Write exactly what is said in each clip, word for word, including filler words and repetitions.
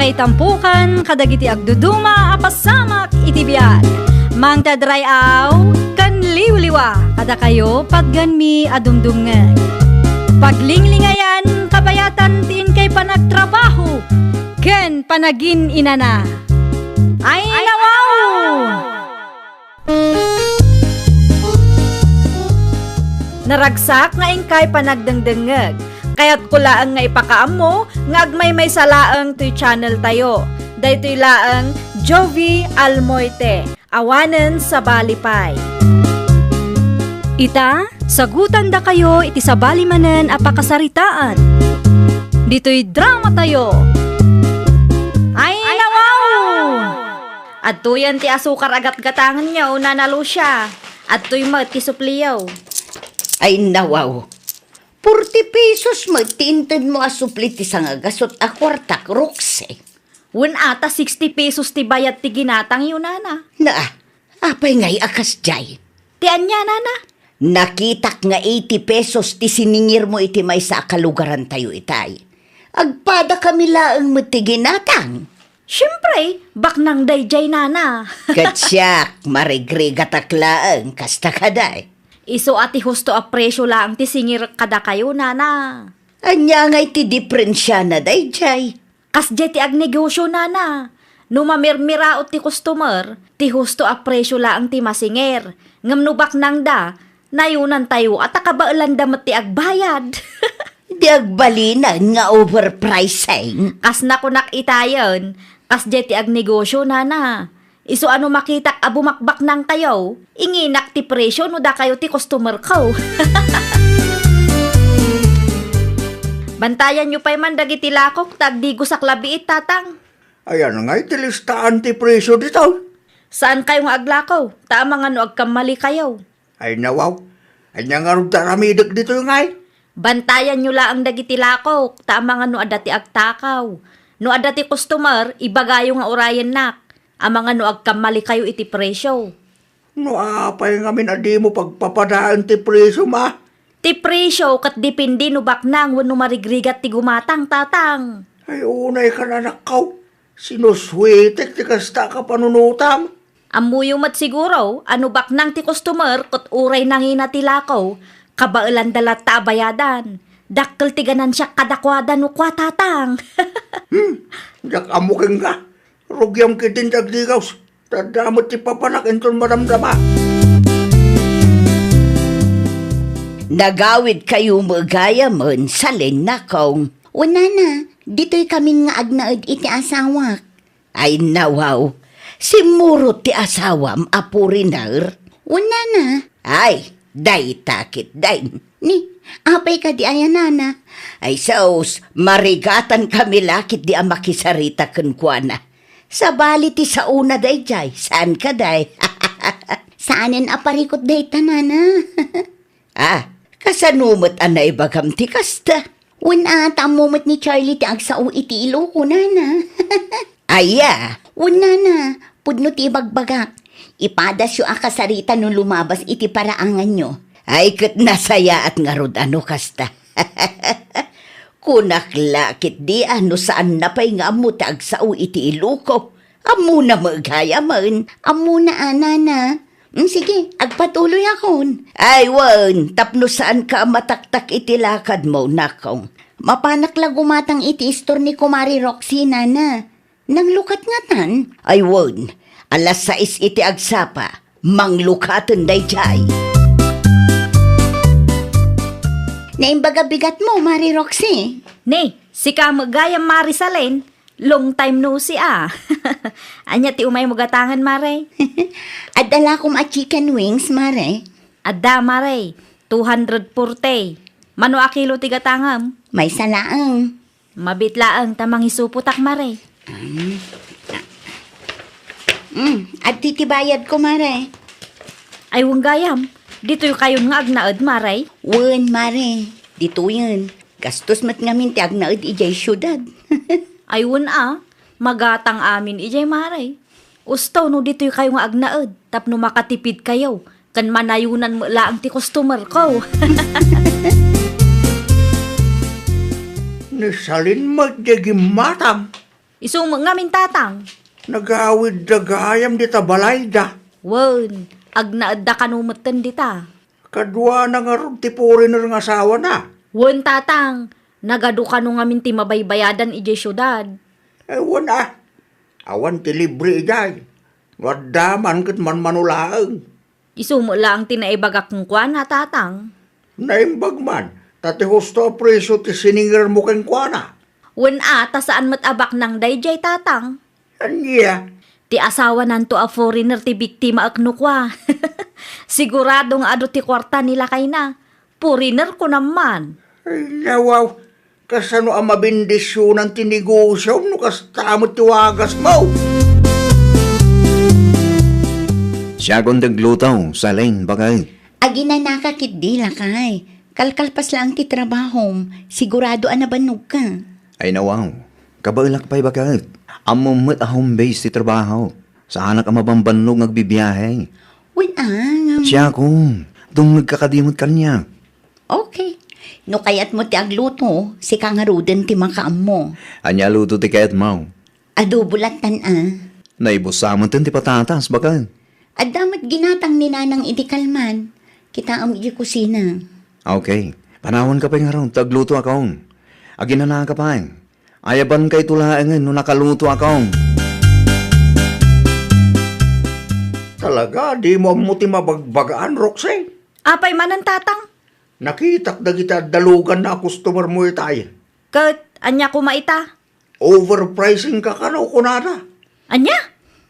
Itampukan kadagiti agduduma a pasamak iti biag. Mangted ray-aw ken liwliwa kadakayo patgenmi a dumdumngeg. Paglinglingayan kabayatan ti inkay panagtrabaho ken panagin-inana. Ay, nawaw! Naragsak nga inkay panagdengdengngeg. Kayatko laeng nga ipakaammo nga agmaymaysa laeng toy channel tayo. Daytoy laeng Jovie Almoite, awanen sabali pay. Ita, sagutandakayo iti sabali manen a pakasaritaan. Ditoy drama tayo. Ay, nawaw! Adtoyen ti asukar a gatgatangenyo, Nana Lucia. Adtoy met ti supliyo. Ay, nawaw. Forty pesos met ti intedmo a supli ti sangagasut a kuartak, Roxy. Wen a, ta sixty pesos ti bayad ti ginatangyo, Nana. Na, apay ngay a kasdiay? Ti ania, Nana? Nakitak nga eighty pesos ti siningirmo iti maysa a kalugarantayo itay. Agpadakami laeng met ti ginatang. Siempre, baknang daydiay, Nana. Ket siak, marigrigatak laeng, kasta kadi. Isu a ti husto a presio laeng ti singirek kadakayo, Nana. Ania ngay ti diferensiana daydiay? Kasdiay ti agnegosio, Nana. No mamirmiraot ti customer, ti husto a presio laeng ti masingir. Ngem no baknangda, nayunantayo a ta kabaelanda met ti agbayad. Di agbalinen nga overpricing. Kas nakunak itayen, kasdiay ti agnegosio, Nana. Isu a no makitak a bumakbaknangtayo, inginak ti presio no dakayo ti customer ko. Bantayanyo pay man dagiti lakok ta agdigosak labiit, Tatang. Ayan ngay ti listaan ti presio ditoy. Saankayo nga aglako, ta amangan no agkammalikayo. Ay, nawaw. Ania ngarud ti aramidek ditoy ngay? Bantayanyo laeng dagiti lakok, ta amangan no adda ti agtakaw. No adda ti customer, ibagayo nga urayennak. Amangan no agkammalikayo iti presio. No apay ngamin a dimo pagpapadaen ti presio, ma? Ti presio ket depende no baknang wenno marigrigat ti gumatang, Tatang. Ay, unay kan, anakko. Sinusuetek ti kasta a kapanunotam. Ammoyo met siguro a no baknang ti customer ket uray nangina ti lako, kabaelanda latta a bayadan. Dakkel ti ganansiak kadakuada no kua, Tatang. Hmm, diak ammo kenka. Rugiam ketdin ti agdigaws. Ta adda met ti papanak inton madamdama. Nagawidkayo met gayamen, salen, nakong. Wen, nana, ditoykamin nga agnaed iti asawak. Ay, nawaw. Simmurot ti asawam a foreigner? Wen, nana. Ay, dayta ketdin. Ni, apay kadi aya, nana? Ay, sus, marigatankami la ketdi a makisarita kenkuana. Sabali ti saona daydiay, saan kadi? Saanen a parikut dayta, nana. Ah, kasano met a naibagam ti kasta? Wen, a, ta ammo met ni Charlie ti agsao iti Iloco, nana. Aya? Wen, nana, pudno ti ibagbagak. Ipadasyo a kasarita no lumabas iti paraanganyo. Ay, ket nasayaat ngarud a no kasta. Kunak la ketdi a no saanna pay nga ammo ti agsao iti Iloco. Ammona met gayamen. Ammona a, nana. Mm, sige, agpatuloyakon. Ay, wen, tapno saanka a mataktak iti lakadmo, nakong. Mapanak la gumatang iti istor ni Kumare Roxy, nana. Nanglukat ngatan? Ay, wen, alas sais iti agsapa. Manglukaten daydiay. Naimbag a bigatmo, Mare Roxy. Ni, sika met gayam, Mare Salen. Long time no see, a. Ania ti umaymo gatangen, Mare? Adda lakom a chicken wings, Mare. Adda, Mare. Two hundred forty. Mano a kilo ti gatangem? Maysa laeng. Mabiit laeng ta mangisupotak, Mare. Mm. Mm, adtoy ti bayadko, Mare. Ay, wen gayam. Ditoykayon nga agnaed, Mare? Wen, Mare. Ditoyen. Gastos met ngamin ti agnaed idiay siudad. Ay, wen a, magatang amin idiay, Mare. Usto no ditoykayo nga agnaed, tapno makatipidkayo, ken manayonan met laeng ti customerko. Ni Salen met diay gimmatang. Isu met ngamin, Tatang. Nagawidda gayam dita balayda. Wen, agnaedda kano metten dita. Kaduana ngarud ti foreigner nga asawana? Wen, Tatang. Nagadu kano ngamin ti mabaybayadan idiay siudad. Eh, wen a. Awan ti libre idiay. No adda man ket manmano laeng. Isu met laeng ti naibagak kenkuana, Tatang. Naimbag man, ta ti husto a presio ti siningermo kenkuana. Wen a, ta saan met a baknang daydiay, Tatang. Ania? Ti asawananto a foreigner ti biktimaek no kua. Sigurado nga adu ti kuarta ni lakayna. Foreigner kunam man. Ay, nawaw. Kasano a mabendisionan ti negosiom no kasta met ti wagasmo? Siakon ti agluto, Salin, baket. Aginanaka ketdi, lakay. Kalkalpas laeng ti trabahom, sigurado a nabannogka. Ay, nawaw. Kabaelak pay, baket. Ammom met a home base ti trabaho. Saanak a mabambannog nga agbibiahe. Wen a, ngem. Siakon, dumngegka kadi met kaniak. Okay. No kayatmo ti agluto, sika ngaruden ti makaammo. Ania a luto ti kayatmo? Adobo lattan a. Naibussa metten ti patatas, baket. Adda met ginatang ni Nanang idi kalman. Kitaem idiay kusina. Okay. Panawanka pay ngarud ta aglutoakon. Aginanaka pay. Ayabanka ito laengen no nakalutoakon. Talaga, dimo ammo ti mabagbagaan, Roxy? Apay manen, Tatang? Nakitak dagiti adda luganna a customermo itay. Ket ania koma ita? Overpricing ka kano, kunada. Ania?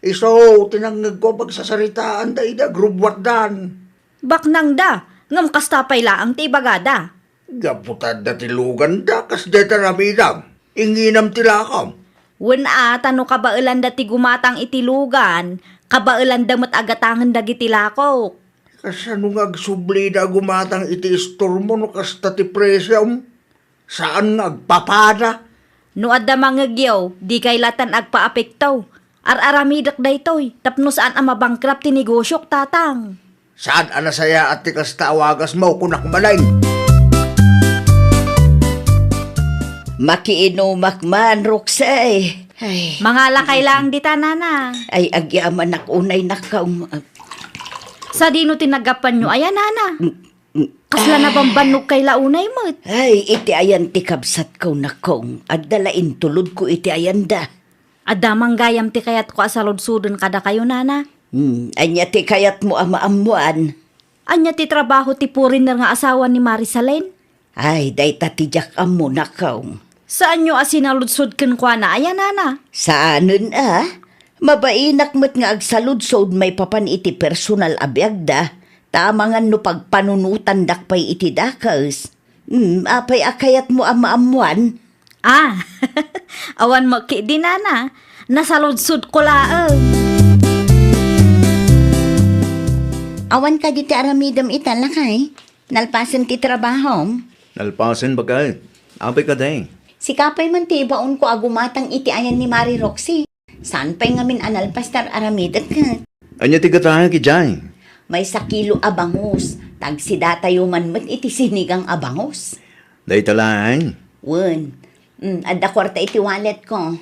Isu ti nangngegko a pagsasaritaanda idi agrubbuatdan. Baknangda, ngem kasta pay laeng ti ibagada. Gapu ta adda ti luganda, kasdiay ti aramidam. Inginam ti lakam. Wen a, ta no kabaelanda ti gumatang iti lugan, kabaelanda met a gatangen dagiti lakok. Kasano nga agsublida a gumatang iti istormo no kasta ti presiom? Saan nga agpapada? No adda mangngegyo, dikay lattan agpaapekto. Ar-aramidek daytoy tapno saan a mabankrupt ti negosiok, Tatang. Saan a nasayaat ti kasta a wagasmo, kunak manen. Makiinumak man, Roxy. Ay. Mangalakay laeng dita, Nana. Ay, agyamanak unay, nakkaw. Sadino ti naggapuanyo aya, Nana? Kasla nabambannogkay la unay met. Ay, iti ayan ti kabsatko, nakkaw. Adda la intulodko iti ayanda. Adda man gayam ti kayatko a saludsoden kadakayo, Nana. Hmm, ania ti kayatmo a maammoan? Ania ti trabaho ti foreigner nga asawa ni Marisalen? Ay, dayta ti diak ammo, nakkaw. Saanyo a sinaludsod kenkuana aya, Nana? Saanen a. Mabainak met nga agsaludsod maipapan iti personal a biagda, ta amangan no pagpanunotandak pay iti dakes. Hmm, apay a kayatmo a maammoan? Ah, awan met ketdi, Nana. Nasaludsodko laeng. Awan kadi ti aramidem ita, lakay? Nalpasen ti trabahom? Nalpasen, baket. Apay kadi? Sika pay man ti ibaonko a gumatang iti ayan ni Mari Roxy. Saan pay ngamin a nalpas ti ar-aramidek ket? Ania ti gatangek idiay? Maysa kilo a bangus. Tagsidatayo man met iti sinigang a bangus. Dayta laeng? Wen. Mm, adda kuarta iti walletko.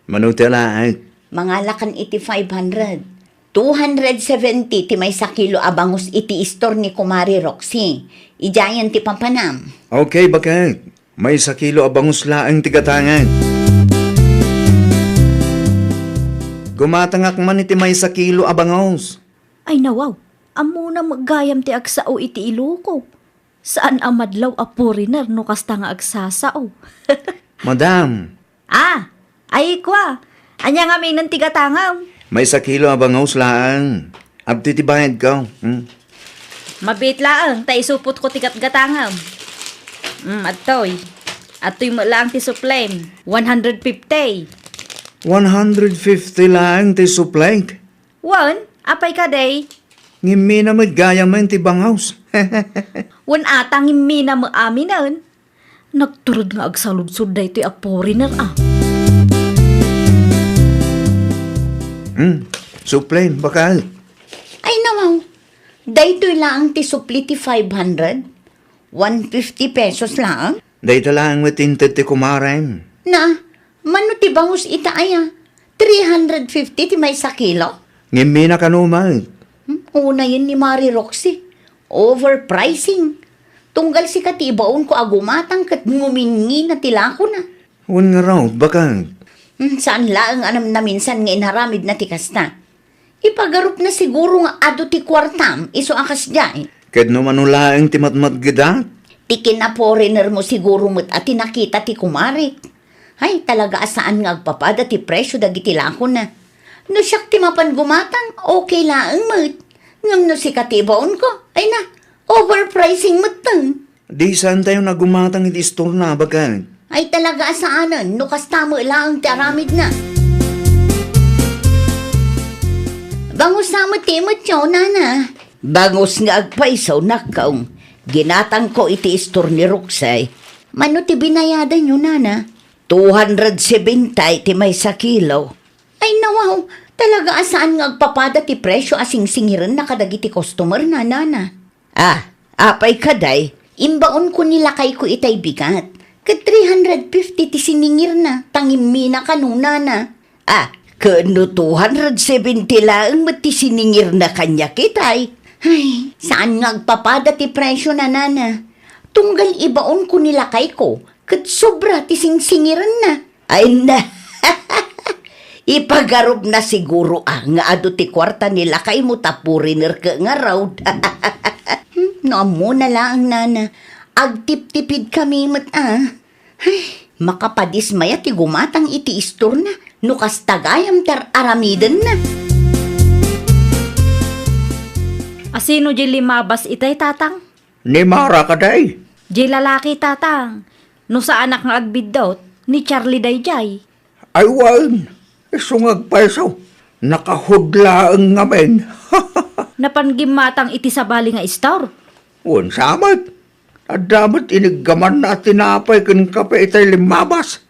Mano ti alaek? Mangalakan iti five hundred. Two hundred seventy ti maysa kilo a bangus iti istor ni Kumare Roxy. Idiayen ti papanam. Okay, baket. Maysa kilo a bangus laeng ti gatangek. Gumatangak man iti maysa kilo a bangus. Ay, nawaw. Ammona met gayam ti agsao iti iloko. Saan a madlaw a foreigner no kasta nga agsasao. Madam. Ah, ay, kua. Ania ngaminen ti gatangam? Maysa kilo a bangus laeng. Adtoy ti bayadko. Hmm? Mabiit laeng ta isupotko ti gatgatangam. Hmm, adtoy. Adtoy met laeng ti suplem. One hundred fifty. One hundred fifty laeng ti suplek? Wen, apay kadi? Ngimmina met gayam ti bangus. Wen, ata ngimmina met aminen. Nagturod nga agsaludsod daytoy a foreigner, ah. Hmm, suplem, baket. Ay, nawaw. Daytoy laeng ti supli ti five hundred? One fifty pesos laeng? Dayta laeng met inted ti kumarem. Na, Mano ti bangus ita aya? Three hundred fifty ti maysa kilo? Ngem mina kano met. Hmm, unayen ni Mari Roxy. Overpricing. Tunggal sika ti ibaonko a gumatang ket nguminngina ti lakona. Wen ngarud, baket. Hmm, saan laeng a namnaminsan nga inaramidna ti kasta. Ipagarupna siguro nga adu ti kuartam, isu a kasdiay. Ket no mano laeng ti matmatgedak? Ti kina-foreigner mo siguro met a ti nakita ti kumarik. Hay, talaga a saan nga agpapada ti presyo dagiti lakona. No siak ti mapan gumatang, okay laeng met. Ngem no sika ti ibaonko, ay na, overpricing metten. Di saantayon a gumatang iti istorna, baket. Ay talaga a saanen, no kasta met laeng ti aramidna. Bangus sa met ti imetyo, nana. Bangus nga agpayso, nakkaw. Ginatangko iti istor ni Roxy. Mano ti binayadanyo, nana? Two hundred seventy ti maysa kilo. Ay, nawaw, talaga a saan nga agpapada ti presyo a singsingirenna kadagiti customer na, nana. Ah, apay kaday? Imbaonko ni lakayko itay bigat. Ket three hundred fifty ti siningirna, ta ngimmina kano, nana. Ah, ket no two hundred seventy laeng met ti siningirna kaniak itay. Ay, saan nga agpapada ti presyo na, nana. Tunggal ibaonko ni lakayko, ket sobra ti singsingirenna. Ay na, ipagarupna siguro a nga adu ti kuarta ni lakaymo ta foreigner ket ngarud. Hmm, no ammona laeng, nana, agtiptipid kami met a. Ay, makapadismaya ti gumatang iti istorna no kasta gayam ti ar-aramidenna. Asino di limabas itay, tatang? Ni Mara kaday? Di lalaki, tatang. No saanak nga agbiddut, ni Charlie daydiay. Ay wen, isu nga agpayso. Nakahudlaeng ngamin. Napan gimmatang iti sabali nga istor? Wen sa met. Adda met iniggamanna a tinapay ken kape itay limmabas.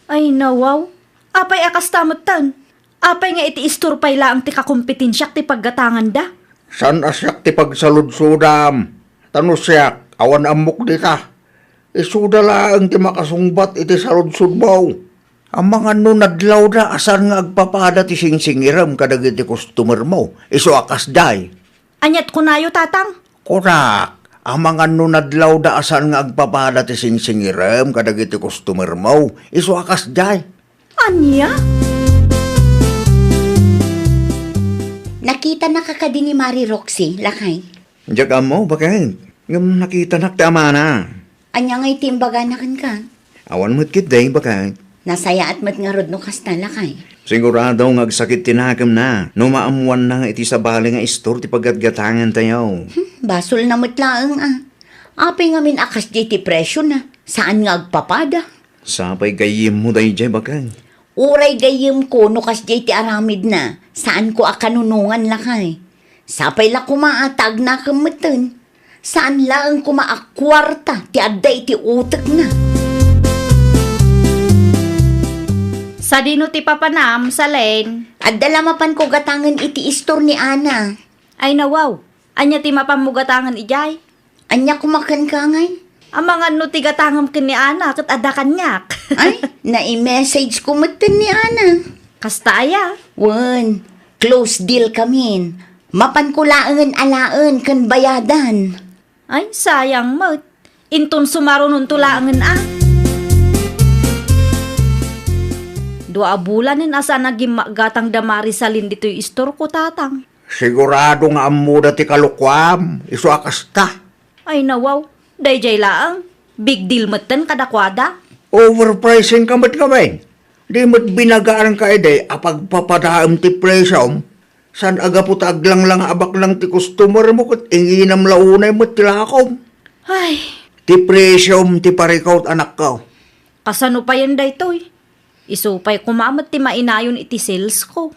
Ay, nawaw. Apay a kasta metten? Apay nga iti istor pay laeng ti kakompetensiak ti paggatanganda? Saan a siak ti pagsaludsodam? Ta no siak, awan ammok dita. Isuda laeng ti makasungbat iti saludsodmo. Amangan no nadlawda a saan nga agpapada ti singsingirem kadagiti customermo, isu a kasdiay. Aniat kunayo, tatang? Kunak, amangan no nadlawda a saan nga agpapada ti singsingirem kadagiti customermo, isu a kasdiay. Ania? Nakitanaka kadi ni Mari Roxy, lakay? Diak ammo, baket. Ngem nakitanak ti amana. Ania ngay ti imbagana kenka? Awan met ketdi, baket. Nasayaat met ngarud no kasta, lakay. Sigurado nga agsakit ti nakemna no maammoanna nga iti sabali nga istor ti paggatgatangantayo. Hmm, basolna met laeng a. Apay ngamin a kasdiay ti presiona? Saan nga agpapada? Sapay gayyemmo daydiay, baket. Uray gayyemko no kasdiay ti aramidna, saanko a kanunongan, lakay. Sapay la koma a ta agnakem metten. Saan laeng koma a kuarta ti adda iti utekna. Sadino ti papanam, Salen? Adda la mapanko gatangen iti istor ni Ana. Ay, nawaw. Ania ti mapanmo gatangen idiay? Ania koma kenka ngay? Amangan no ti gatangem ken ni Ana ket adda kaniak. Ay, nai-message ko metten ni Ana. Kasta aya? Wen, close deal kamin. Mapanko laengen alaen ken bayadan. Ay, sayang met. Inton sumarunonto laengen a. Dua a bulanen a saan a gimmagatang da Marisalin ditoy istorko, tatang. Sigurado nga ammoda ti kalokuam, isu a kasta. Ay, nawaw, daydiay laeng. Big deal metten kadakuada. Overpricing ka met ngamin. Di met binagaanka idi a pagpapadaem ti presiom. Saan a gapu ta aglanglanga a baknang ti customer mo ket inginam la unay met ti lakom. Ay. Ti presiom ti parikut, anakko. Kasano payen daytoy? Isu pay koma met ti mainayon iti sales ko.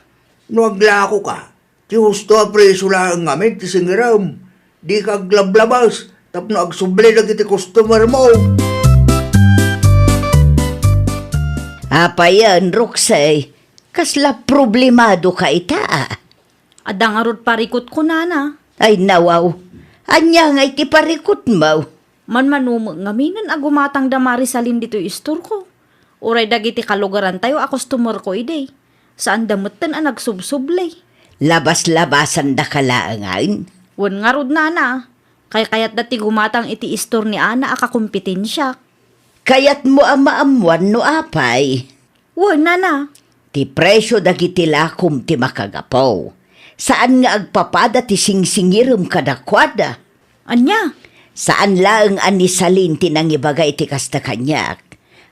No aglako ka, ti husto a presio laeng ngamin ti singirem. Dika aglablabas tapno agsubli dagiti customer mo. Apayen, Roxy, kasla problemado ka ita? Adda ngarud parikut ko, nana. Ay, nawaw. Ania nga iti parikut mo? Manmano met ngaminen a gumatang da Marisalin ditoy istorko. Uray dagiti kalugarantayo a customerko idi. Saanda metten a nagsubsubli. Labas-labasandaka laengen? Wen ngarud, nana. Kaykayatda ti gumatang iti istor ni Ana a kakompetensiak. Kayatmo a maammuan no apay? Wen, nana. Ti presio dagiti lakom ti makagapu. Saan nga agpapada ti singsingirem kadakuada. Ania? Saan laeng a ni Salin ti nangibaga iti kasta kaniak.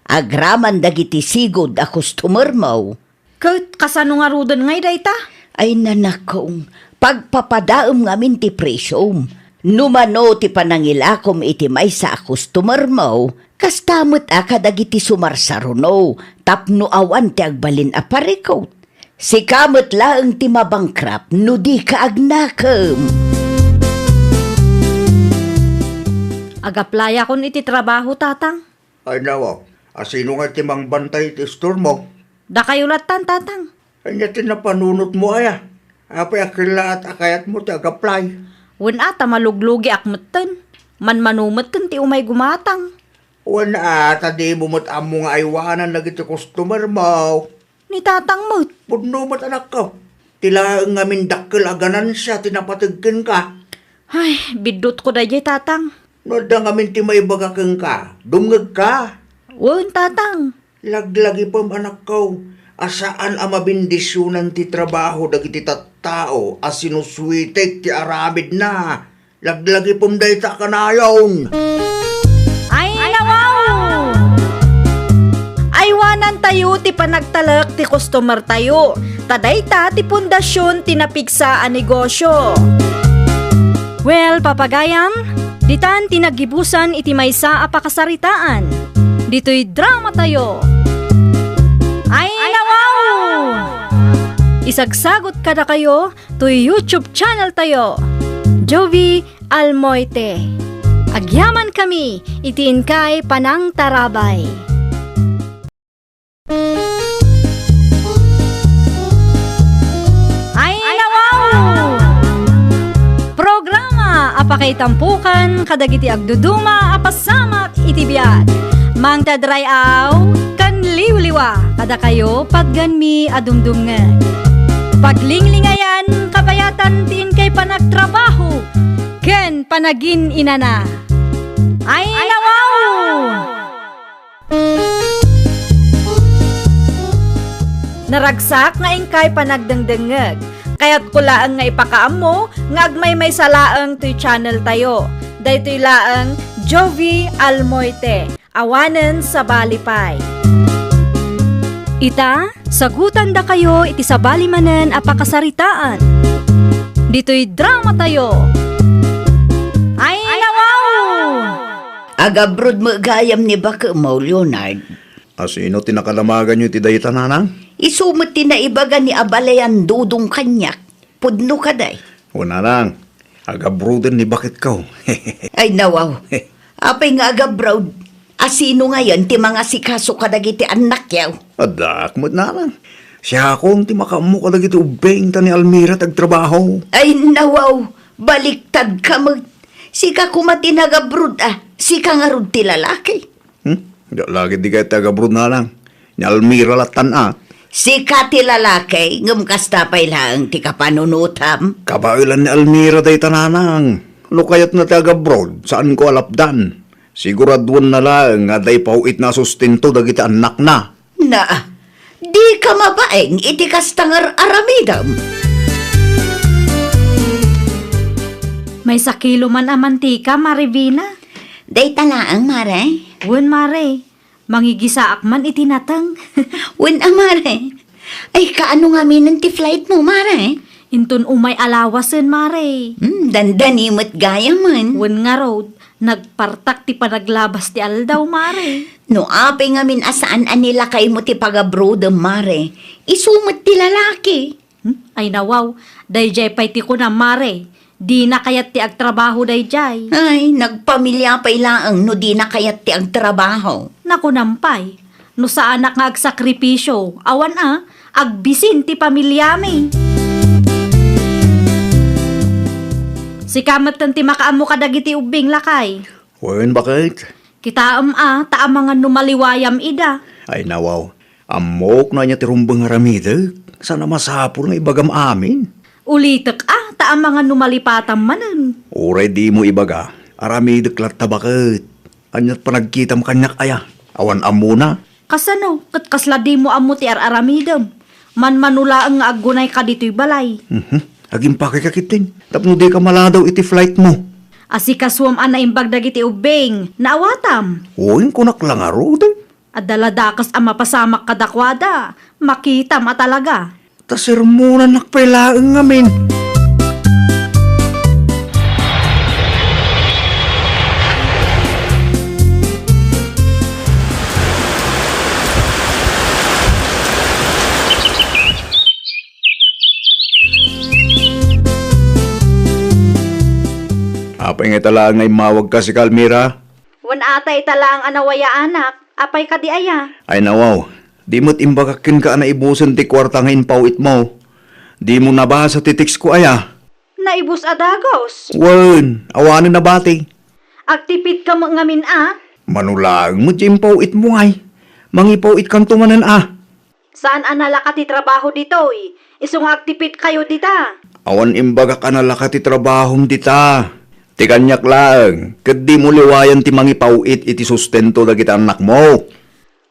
Agraman dagiti sigud a customermo. Ket kasano ngaruden ngay dayta? Ay, nanakong, pagpapadaem ngamin ti presiom. No mano ti panangilakom iti maysa a customermo, kasta met a kadagiti sumarsaruno tapno awan ti agbalin a parikut. Sika met laeng ti mabangkrap no dika agnakem. Agaplayakon iti trabaho, Tatang. Ay, nawa, asino nga ti mangbantay iti istormo? Dakayo lattan, Tatang. Ania ti napanunotmo aya? Apay a kellaat a kayatmo ti agaplay? Wen a, ta maluglugiak metten. Manmano metten ti umay gumatang. Wen a, ta dimo met ammo nga aywanan dagiti customermo. Ni Tatang met. Pudno met, anakko. Ti laeng ngamin dakkel a ganansia ti napateg kenka. Ay, biddutko daydiay, Tatang. No adda ngamin ti maibaga kenka, dumngegka. Wen, Tatang. Laglagipem, anakko, a saan a mabendisionan ti trabaho dagiti tattao a sinusuitek ti aramidna. Laglagipem dayta a kanayon. Ay, nawaw! Aywanantayo ti panagtalek ti customertayo, ta dayta ti pundasion ti napigsa a negosio. Well, papagayam, ditan ti naggibusan iti maysa a pakasaritaan. Ditoy dramatayo. Ay, nawaw! Isagsagot kadakayo toy YouTube channeltayo, Jovie Almoite. Agyamankami iti inkay panangtarabay. Ay, nawaw! Programa a pakaitampukan kadagiti agduduma a pasamak iti biag. Mangted ray-aw ken liwliwa kadakayo, patganmi a dumdumngeg. Paglinglingayan, kabayatan ti inkay panagtrabaho ken panagin-inana. Ay, nawaw! Naragsak nga inkay panagdengdengngeg. Kayatko laeng nga ipakaammo nga agmaymaysa laeng toy channeltayo. Daytoy laeng Jovie Almoite, awanen sabali pay. Ita, sagutandakayo iti sabali manen a pakasaritaan. Ditoy dramatayo. Ay, nawaw! Agabroad met gayam ni bakemo, Leonard. Asino ti nakadamaganyo iti dayta, nanang? Isu met ti naibaga ni Abalayan Dodong kaniak. Pudno kadi? O, nanang, agabrooden ni baketko. Ay, nawaw. Apay nga agabroad? Asino ngayen ti mangasikaso kadagiti annakyo? Addaak met, nanang. Siakon ti makaammo kadagiti ubbing ta ni Almira ti agtrabaho. Ay, nawaw. Baliktadka met. Sika koma ti nagabroad, a. Sika ngarud ti lalaki. Hmm? Diak la ketdi kayat ti agabroad, nanang. Ni Almira lattan, a. Sika ti lalaki, ngem kasta pay laeng ti kapanunotam. Kabaelan ni Almira dayta, nanang. No kayatna ti agabroad, saanko a lapdan. Siguraduenna laeng nga adda ipaw-itna a sustento dagiti annakna. Na, dika mabaeng iti kasta nga ar-aramidem. Maysa kilo man a mantika, Mare Vina. Dayta laeng, Mare? Wen, Mare. Mangigisaak man iti nateng. Wen a, Mare. Ay, kaano ngaminen ti flightmo, Mare? Inton umay a lawasen, Mare. Hmm, dandani met gayamen. Wen ngarud, nagpartak ti panaglabas ti aldaw, Mare. No apay ngamin a saan a nilakaymo ti pagabrodem, Mare, isu met ti lalaki. Hmm? Ay, nawaw, daydiay pay ti kunam, Mare. Dina kayat ti agtrabaho daydiay. Ay, nagpamilia pay laeng no dina kayat ti agtrabaho. Nakunam pay, no saanak nga agsakripisio, awan a, agbisin ti pamiliami. Sika metten ti makaammo kadagiti ubbing, lakay. Wen, baket. Kitaem a, ta amangan no maliwayam ida. Ay, nawaw. Ammok no ania ti rumbeng nga aramidek. Saan a masapul nga ibagam amin. Ulitek a, ta amangan no malipatam manen. Uray dimo ibaga, aramidek latta baket. Aniat panagkitam kaniak aya? Awan ammona. Kasano? Ket kasla dimo ammo ti ar-aramidem? Manmano laeng nga aggunayka ditoy balay. Mhm. Agimpakeka ketdin. Tapno dika maladaw iti flight mo. Asikasuem a naimbag dagiti ubbing. Naawatam. Wen, kunak la ngarud. Adda la dakes a mapasamak kadakuada. Makitam a talaga. Ta sermonannak pay laeng ngamin. Apay nga ita laeng nga immawagka, sika, Almira? Wen, ata ita laeng a nawayaanak. Apay kadi aya? Ay, nawaw. Di met imbagak kenka a naibusen ti kuarta nga impaw-itmo. Dimo nabasa ti text ko aya? Naibus a dagus. Wen, awanen nabati. Agtipidka met ngamin a? Mano laeng met ti impaw-itmo ngay. Mangipaw-itkanto manen a. Saan a nalaka ti trabaho ditoy? Isu nga agtipidkayo dita. Awan imbagak a nalaka ti trabahom dita. Ti kaniak laeng, ket dimo liwayan ti mangipaw-it iti sustento dagiti annakmo.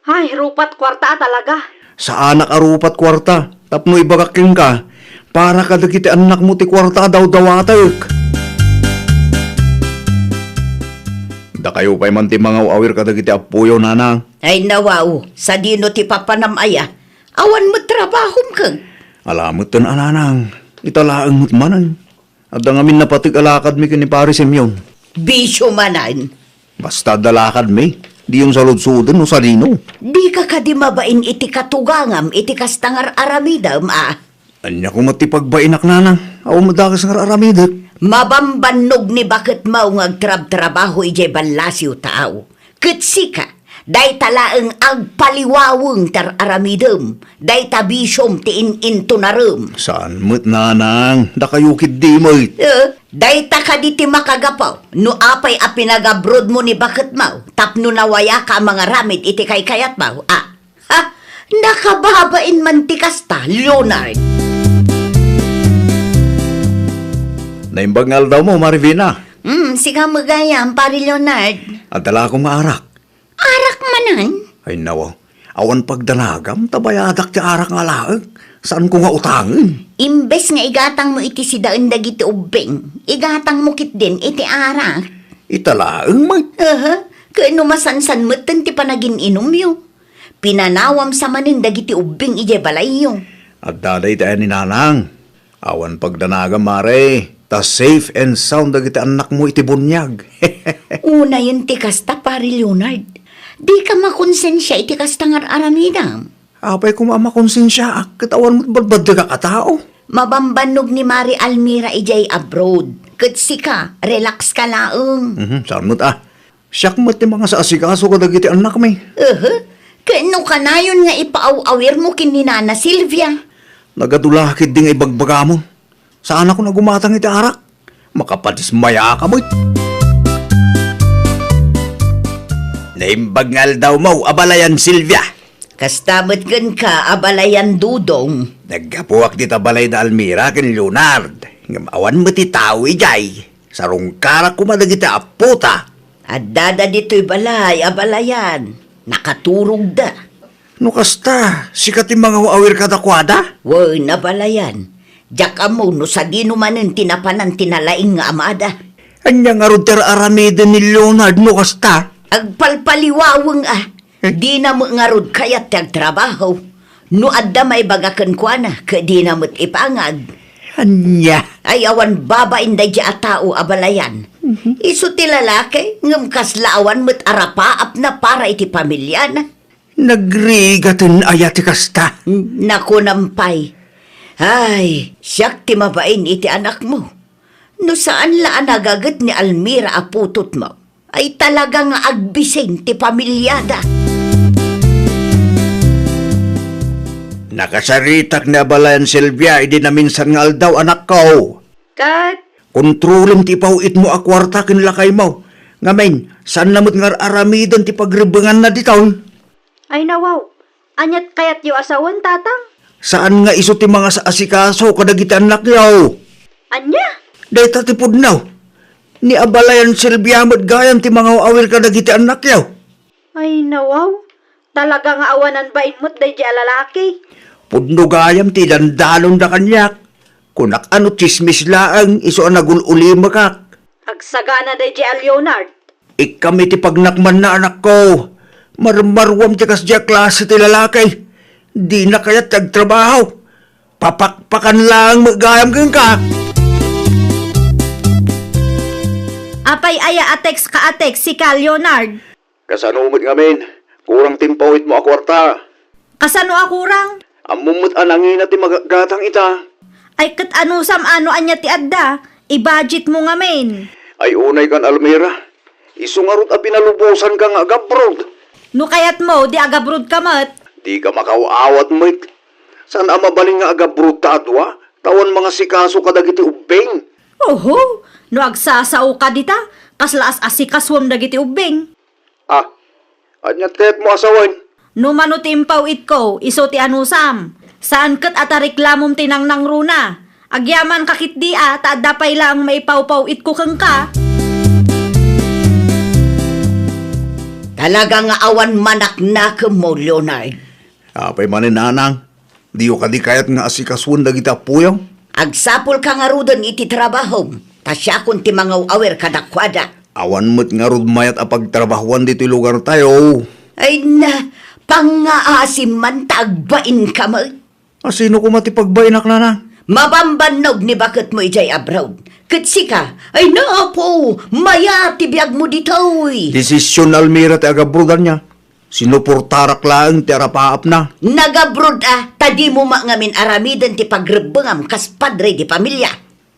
Ay, rupat kuarta a talaga. Saanak a rupat kuarta, tapno ibagak kenka, para kadagiti annakmo ti kuarta a dawdawatek. Dakayo pay man ti mangaw-awir kadagiti appoyo, nanang. Ay, nawaw, sadino ti papanam aya? Awan met trabahom ken. Ala metten a, nanang, ita laeng met manen. Adda ngamin napateg a lakadmi ken ni Pare Simeon. Bisio manen. Basta adda lakadmi, diyon saludsoden no sadino. Dika kadi mabain iti katugangam iti kasta nga ar-aramidem a? Ania koma ti pagbainak, nanang? Awan met dakes nga ar-aramidek. Mabambannog ni baketmo nga agtrabtrabaho idiay ballasiw, taaw. Ket sika, dayta laeng agpaliwaweng ti ar-aramidem, dayta bisiom ti in-intunarem. Saan met, nanang, dakayo ketdi met. Eh, dayta kadi ti makagapu no apay a pinagabrodmo ni baketmo tapno nawayaka a mangaramid iti kaykayatmo, a? Ha? Nakababain man ti kasta, Leonard. Naimbag nga aldawmo, Marivina. Hmm, sika met gayam, Pare Leonard. Adda la koma arak. Arak manen? Ay, nawaw. Awan pagdanagam, ta bayadak ti arak nga alaek. Saanko nga utangen. Imbes nga igatangmo iti sidaen dagiti ubbing, igatangmo ketdin iti arak. Ita laeng met. Aha, ken no masansan metten ti panagin-inumyo. Pinanawam sa manen dagiti ubbing idiay balayyo. Adda dayta aya ni nanang. Awan pagdanagam, Mare, ta safe and sound dagiti annakmo iti buniag. Unayen ti kasta, Pare Leonard. Dika makonsensia iti kasta nga ar-aramidam. Apay koma a makonsensiaak ket awan met badbaddegak a tao. Mabambannog ni Mare Almira idiay abroad. Ket sika, relax ka laeng. Mhm, saan met a. Siak met ti mangasaasikaso kadagiti annakmi. Aha. Ket no kanayon nga ipaaw-awirmo ken ni Nana Silvia? Nagadu la ketdi nga ibagbagamon. Saanakon a gumatang iti arak. Makapadismayaka met. Naimbag nga aldawmo, abalayan Silvia. Kasta met kenka, abalayan Dudong. Naggapuak dita balay da Almira ken Leonard. Ngem awan met ti tao idiay. Sarungkarak koma dagiti appota. Addada ditoy balay, abalayan. Nakaturogda. No kasta, sika ti mangaw-awir kadakuada? Wen, abalayan. Diak ammo no sadino manen ti napanan ti nalaing nga amada. Ania ngarud ti ar-aramiden ni Leonard no kasta? Agpalpaliwaweng a. Dina met ngarud kayat ti agtrabaho. No adda maibaga kenkuana, ket dina met ipangag. Ania? Ay, awan babain daydi a tao, abalayan. Mhm. Isu ti lalaki, ngem kasla awan met arapaapna para iti pamiliana. Nagrigaten aya ti kasta? Nakunam pay. Ay, siak ti mabain iti anakmo. No saan la a nagaget ni Almira a putotmo, ay talaga nga agbisin ti pamiliada. Nakasaritak ni abalayan Silvia idi naminsan nga aldaw, anakko. Ket? Kontrolem ti ipaw-itmo a kuarta ken lakaymo. Ngamin, saanna met nga ar-aramiden ti pagrebbenganna diton? Ay, nawaw. Aniat kayatyo a sawen, Tatang? Saan nga isu ti mangas-asikaso kadagiti annakyo? Ania? Dayta ti pudno. Ni abalayan Silvia met gayam ti mangaw-awir kadagiti annakyo. Ay, nawaw. Talaga nga awanan bain met daydi a lalaki. Pudno gayam ti dandanonda kaniak. Kunak a no tsismis laeng isu a nagul-ulimakak. Agsagana daydi a Leonard. Ikkam iti pagnakmanna, anakko. Marmaruam ti kasdi a klase ti lalaki. Dina kayat ti agtrabaho. Papakpakan laeng met gayam kenka. Apay aya a text ka a text sika, Leonard? Kasano met ngamin? Kurang ti impawitmo a kuarta. Kasano a kurang? Ammom met a nangina ti magatgatang ita. Ay, ket anusam a no ania ti adda, i-budget mo ngamin. Ay, unay kan Almira. Isu ngarud a pinalubosanka nga agabroad. No kayatmo, di agabroad ka met. Dika makaw-awat met. Saan a mabalin nga agabroad ta a dua? Ta awan mangasikaso kadagiti ubbing. Oho, no agsasaoka dita, kasla as-asikasuem dagiti ubbing. Ah, aniat kayatmo a sawen? No mano ti impaw-itko, isu ti anusam. Saan ket a tareklamom ti nangnangruna. Agyamanka ketdi a, ta adda pay laeng maipawpaw-itko kenka. Talaga nga awan manaknakemmo, Leonard. Apay manen, nanang? Diyo kadi kayat nga asikasuen dagiti appoyo? Agsapulka ngaruden iti trabahom, ta siakon ti mangaw-awir kadakuada. Awan met ngarud mayat a pagtrabahoan ditoy lugartayo. Ay na, pangngaasim man ta agbainka met. A, sino koma ti pagbainak, nanang? Mabambannog ni baketmo idiay abroad. Ket sika, ay na, apo, mayat ti biagmo ditoy. Desisyon ni Almira ti agabroad, ania. Sinuportarak laeng ti arapaapna. Nagabroad a, ta dimo met ngamin aramiden ti pagrebbengam kas padre di pamilia.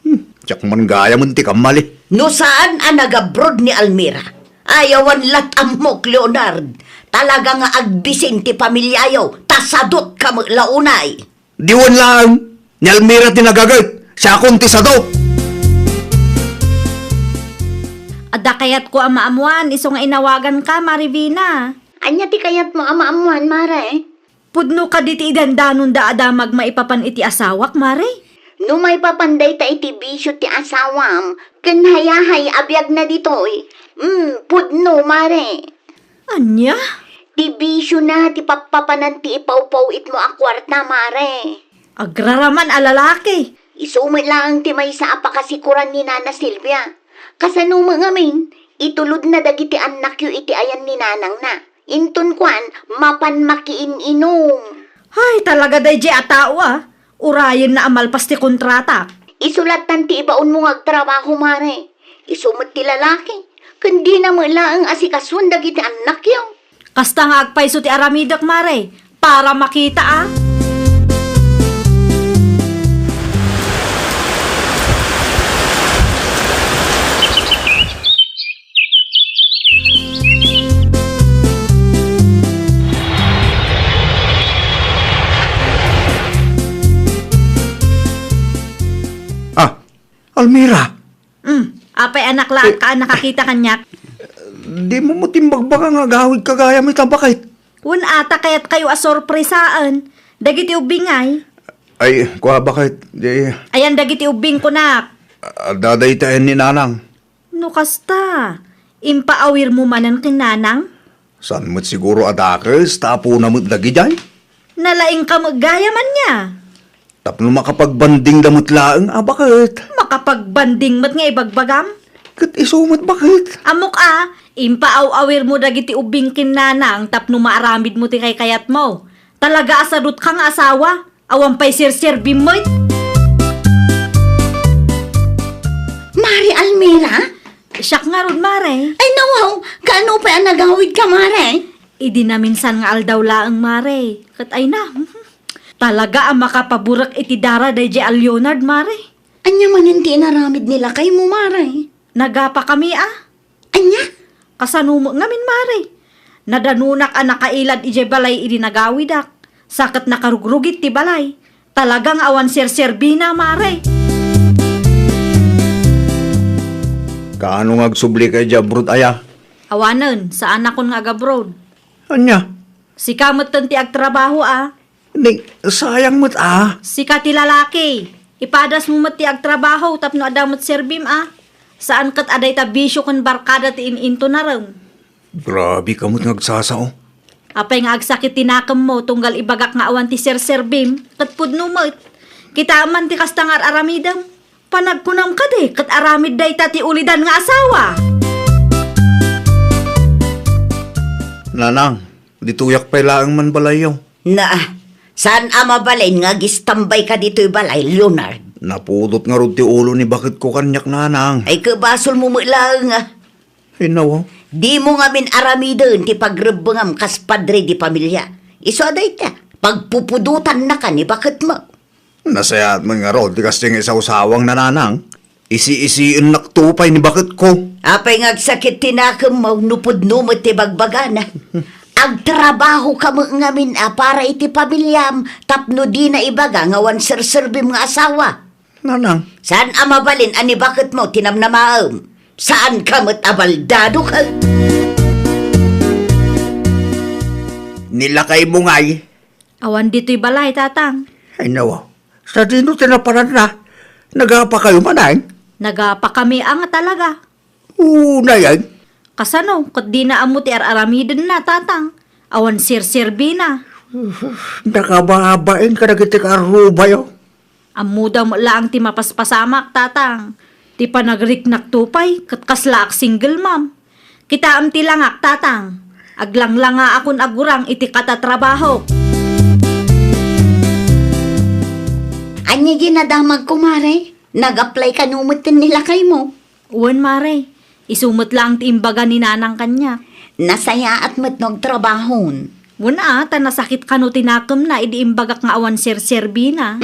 Hmm, diak man gayamen ti kammali. No saan a nagabroad ni Almira, ay awan lat-ammok, Leonard. Talaga nga agbisin ti pamiliayo, ta sadotka met la unay. Diwen laeng, ni Almira ti nagaget, siakon ti sado. Adda kayatko a maammuan, isu nga inawaganka, Mare Vina. Ania ti kayatmo a maammuan, Mare? Pudno kadi ti idandanonda a damag maipapan iti asawak, Mare? No maipapan dayta iti bisio ti asawam, ken hayahay a biagna ditoy, mm, pudno, Mare. Ania? Ti bisiona ti pappapanan ti ipawpaw-itmo a kuarta, Mare. Agraraman a lalaki. Isu met laeng ti maysa a pakasikoran ni Nana Silvia. Kasano met ngamin, itulodna dagiti annakyo iti ayan ni nanangna. Inton kuan, mapan makiin-inum. Ay, talaga daydiay a tao, a. Urayenna a malpas ti kontratak. Isu lattan ti ibaonmo nga agtrabaho, Mare. Isu met ti lalaki. Ken dina met laeng asikasuen dagiti annakyo. Kasta nga agpayso ti aramidek, Mare, para makita, a. Ah, Almira! Hmm, apay a naklaat ka a nakakita kaniak? Dimo met imbagbaga nga agawidka gayam ita, baket? Wen, ata kayatkayo a sorpresaen dagiti ubbingay? Ay, kua, baket, di. Ayan dagiti ubbing, kunak. Adda dayta ayan ni Nanang. No kasta, impaawirmo manen ken Nanang? Saan met siguro a dakes, ta apona met dagidiay? Nalaingka met gayam ania? Tapno makapagbandingda met laeng a baket. Makapagbanding met nga ibagbagam? Ket isu met baket. Ammok a, impaaw-awirmo dagiti ubbing ken Nanang tapno maaramidmo ti kaykayatmo. Talaga a sadotka nga asawa. Awan pay serserbim met. Mare Almira? Siak ngarud, Mare. Ay, nawaw, kaano pay a nagawidka, Mare? Idi naminsan nga aldaw laeng, Mare. Ket ay na, talaga a makapaburek iti dara daydiay a Leonard, Mare. Ania manen ti inaramid ni lakaymo, Mare? Nagapakami, a. Ania? Kasano met ngamin, Mare? Nadanonak a nakailad idiay balay idi nagawidak. Sa ket nakarugrugit ti balay. Talaga nga awan serserbina, Mare. Kaano nga agsublika idiay abroad aya? Awanen, saanakon nga agabroad. Ania? Sika metten ti agtrabaho a. Ni, sayang met a. Sika ti lalaki. Ipadasmo met ti agtrabaho tapno adda met serbim a. Saan ket a dayta bisio ken barkada ti in-intonarem. Grabe ka met nga agsasao. Apay nga agsakit ti nakemmo tunggal ibagak nga awan ti serserbim, ket pudno met. Kitaem man ti kasta nga ar-aramidem. Panagkunam kadi, ket aramid dayta ti ulidan nga asawa. Nanang, ditoyak pay laeng man balayyo. Na, saan a mabalin nga agistambay ka ditoy balay, Leonard? Napudot ngarud ti ulo ni baketko kaniak, Nanang. Ay, ket basolmo met laeng a. Ay, nawa. Dimo ngamin aramiden ti pagrebbengam kas padre de pamilia. Isu a dayta, pagpupudotannaka ni baketmo. Nasayaat met ngarud ti kasdiay nga isawsawang, Nanang. Isi-isiennakto pay ni baketko. Apay nga agsakit ti nakemmo no pudno met ti bagbagana? Agtrabahoka met ngamin a para iti pamiliam tapno dina ibaga nga awan serserbim nga asawa. Nanang. Saan a mabalin a ni baketmo ti namnamaem? Saanka met a baldado ket? Ni lakaymo ngay. Awan ditoy balay, Tatang. Ay, nawa. Sadino ti napananna? Nagapakayo manen? Nagapakami a nga talaga. Unay, ay. Kasano, ket dina ammo ti ar-aramidenna, Tatang? Awan serserbina. Nakababain kadagiti kaarrubayo. Ammoda met laeng ti mapaspasamak, Tatang. Ti panagriknakto pay, ket kaslaak single mom. Kitaem ti langak, Tatang. Aglanglangaakon a gurang iti katatrabahok. Ania diay nadamagko, Mare? Nag-apply kano metten ni lakaymo? Wen, Mare. Isu met laeng ti imbaga ni Nanang kaniak. Nasayaat met no agtrabahon. Wen a, ta nasakit kano ti nakemna idi imbagak nga awan serserbina.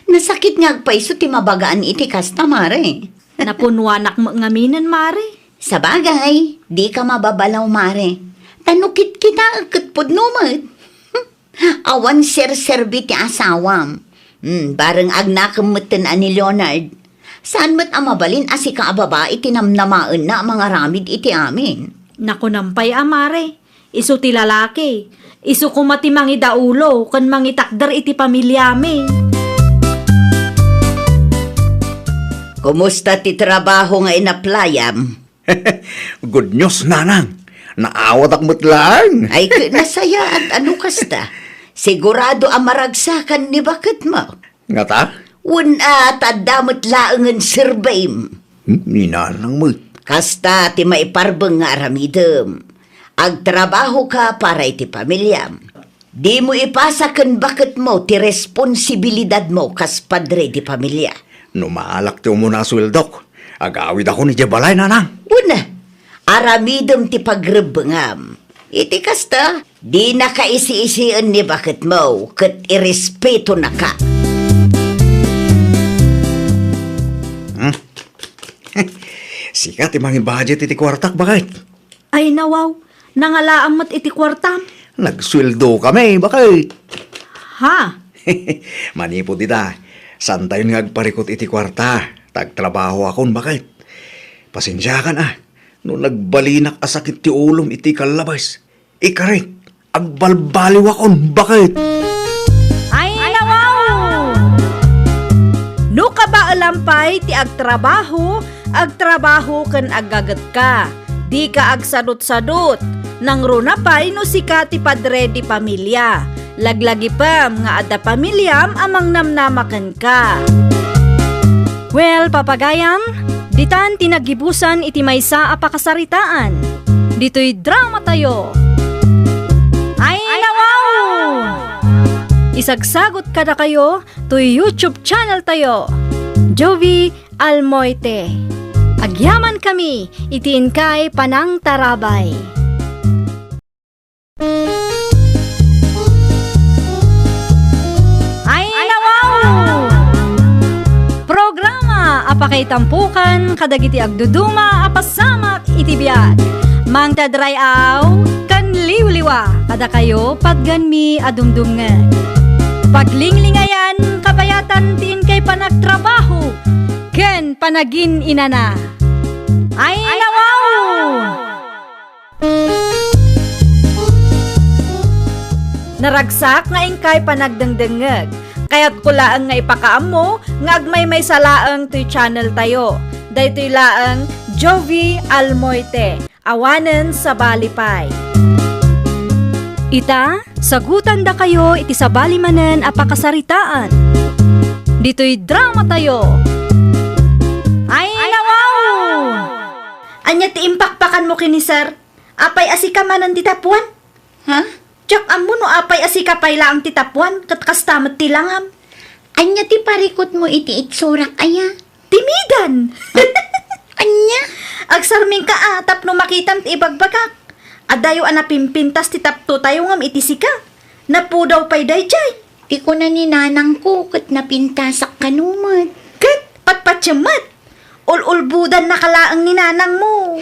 Nasakit nga agpayso ti mabagaan iti kasta, Mare. Napunnuanak met ngaminen, Mare. Sabagay, dika mababalaw, Mare. Ta no kitkitaek ket pudno met. Awan serserbi ti asawam. Hmm, bareng agnakem metten a ni Leonard. Saan met a mabalin a sika a babai ti namnamaenna a mangaramid iti amin. Nakunam pay a, Mare. Isu ti lalaki. Isu koma ti mangidaulo ken mangitakder iti pamiliami. Kumusta ti trabaho nga inaplayam? Good news, Nanang. Naawatak met laeng. Ay, ket nasayaat a no kasta. Sigurado a maragsakan ni baketmo. Ngata? Wen a, ta adda met laengen serbim. Hmm, ni Nanang met. Kasta ti maiparbeng nga aramidem. Agtrabahoka para iti pamiliam. Dimo ipasa ken baketmo ti responsibilidadmo kas padre di pamilia. No maalak ti umuna a sueldok, agawidakon idiay balay, Nanang. Wen a, aramidem ti pagrebbengam. Iti kasta, dinaka isi-isien ni baketmo ket irespetonaka. Hmm? Sika ti mangibudget iti kuartak, baket. Ay, nawaw, nangalaam met iti kuartam. Nagsueldo kami, baket. Ha? Manipud ita, saantayon nga agparikut iti kuarta, ta agtrabahoakon, baket. Pasensiakan a, no nagbalinak a sakit ti ulom iti kallabes. Ikarik, agbalbaliwakon, baket. Ay, nawaw! No kabaelam pay ti agtrabaho, agtrabaho ken aggagetka. Dika agsadutsadut. Nangruna pay no sika ti padre di pamilia. Laglagipem nga adda pamiliam a mangnamnama kenka. Well, papagayam, ditan ti naggibusan iti maysa a pakasaritaan. Ditoy dramatayo. Ay, nawaw! Isagsagot kadakayo toy YouTube channel tayo, Jovie Almoite. Agyamankami iti inkay panangtarabay. Ay, nawaw! Programa a pakaitampokan kadagiti agduduma a pasamak iti biag. Mangted ray-aw ken liwliwa kadakayo patgenmi a dumdumngeg. Paglinglingayan, kabayatan ti inkay panagtrabaho ken panagin-inana. Ay, nawaw! Naragsak nga inkay panagdengdengngeg. Kayatko laeng nga ipakaammo nga agmaymaysa laeng toy channel tayo. Daytoy laeng Jovie Almoite. Awanen sabali pay. Ita, sagutandakayo iti sabali manen a pakasaritaan. Ditoy drama tayo. Ay, nawaw! Ania ti impakpakanmo ken ni Sir? Apay a sika manen ti tapuan? Ha? Diak ammo no apay a sika pay laeng ti tapuan, ket kasta met ti langam. Ania ti parikutmo iti itsurak, aya? Timidan! Ania? Agsarmingka a tapno makitam ti ibagbagak. Adayo a napimpintas ti taptotayo ngem iti sika. Napudaw pay daydiay. Ti kuna ni nanangko ket napintasak kano met. Ket patpatiem met. Ul-ulbodannaka laeng ni nanangmo.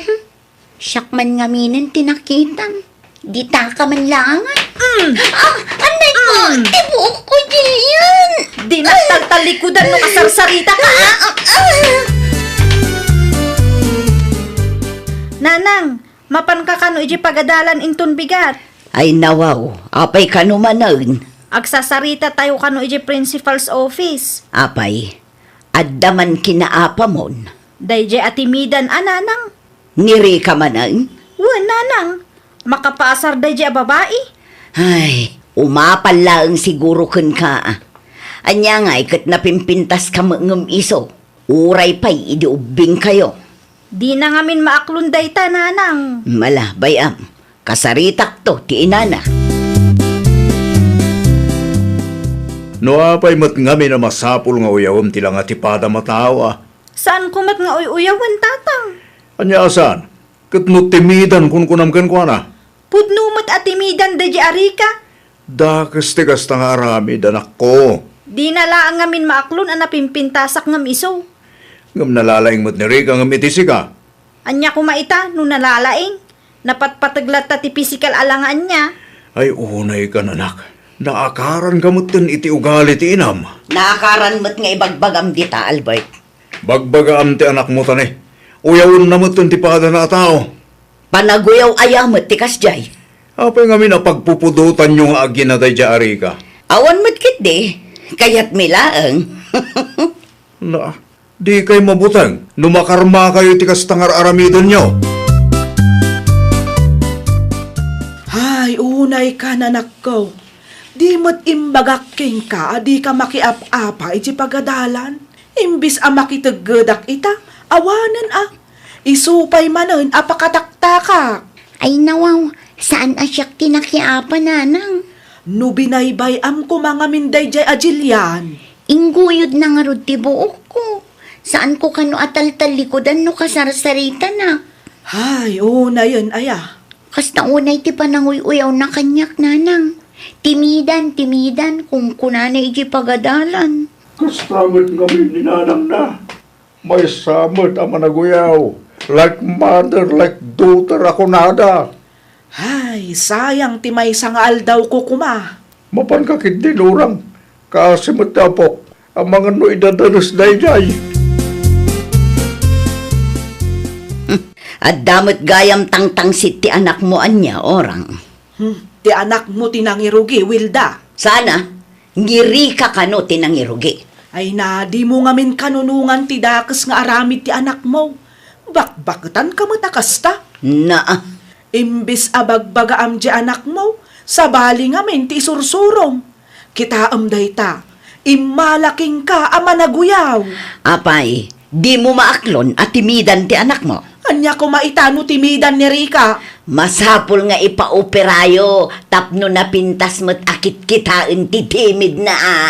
Siak man ngaminen ti nakitam. Ditaka man laeng. Mm. Ah, anay ko, Mm. ti buok ko diyan. Di nagtaltalikudan no kasarsarita ka, ah. Ah, ah, ah. Nanang, mapanka kano iti pagadalan inton bigat? Ay nawaw, apay kano manen? Agsasarita tayo kano iti principal's office. Apay, adda man kinaapamon? Daydiay a timidan a nanang. Ni Rica manen? Wen, nanang. Makapaasar daydiay a babai. Ay, umapal laeng siguro kenka. Ania ngay ket napimpintaska met ngem isu? Uray pay idi ubbingkayo. Dina ngamin maaklon dayta, nanang. Mala, bay-am. Kasaritakto ti inana. No apay met ngamin a masapul nga uyawem ti langa ti padam a tao, a? Saanko met nga uy-uyawen, tatang. Ania a saan? Ket no timidan kunkunam kenkuana? Pudno met a timidan daydiay a Rica. Dakes ti kasta nga aramid, anakko. Dina laeng ngamin maaklon a napimpintasak ngem isu. Ngem nalalaing met ni Rica ngem iti sika. Ania koma ita no nalalaing? Napatpateg latta ti pisikal a langa ania. Ay, unaykan, anak. Naakaranka metten iti ugali ti inam. Naakaran met nga ibagbagam dita, Albert. Bagbagaam ti anakmo, tani. Uyawenna metten ti padana a tao. Panaguyaw aya met ti kasdiay? Apay ngamin a pagpupudotanyo nga agina daydiay a Rica? Awan met ketdi, kayatmi laeng. Na, dikay mabuteng no makarmakayo iti kasta nga ar-aramidenyo. Ay, unaykan, anakko. Di met imbagak kenka a dika makiap-apa iti pagadalan. Imbis a makiteggedak ita, awanen a. Isu pay manen a pakataktakak. Ay nawaw, saan a siak ti nakiapa, nanang. No binaybay-am koma ngamin daydiay a Jillian. Ingguyodna ngarud ti buokko. Saanko kano a taltallikudan no kasarsaritana. Hay, unayen aya. Kasta unay ti pananguy-uyawna kaniak, nanang. Timidan, timidan, kunkunana iti pagadalan. Kasta met ngamin ni nanangna. Maysa met a managuyaw, like mother, like daughter a kunada. Ay, sayang ti maysa nga aldawko koma. Mapanka ketdin, urang, kaasi met ti apok, amangan no idadanes daydiay. Adda met gayam tangtangsit ti anakmo ania, urang? Hmm, ti anakmo ti nangirugi, Wilda. Sana, ni Rica kano ti nangirugi. Ay na, dimo ngamin kanunongan ti dakes nga aramid ti anakmo. Bakbaketanka met a kasta. Naa. Imbes a bagbagaam ti anakmo, sabali ngamin ti isursurom. Kitaem dayta, immala kenka a managuyaw. Apay, dimo maaklon a timidan ti anakmo? Ania koma ita no timidan ni Rica? Masapul nga ipaoperayo tapno napintas met a kitkitaen ti timidna a.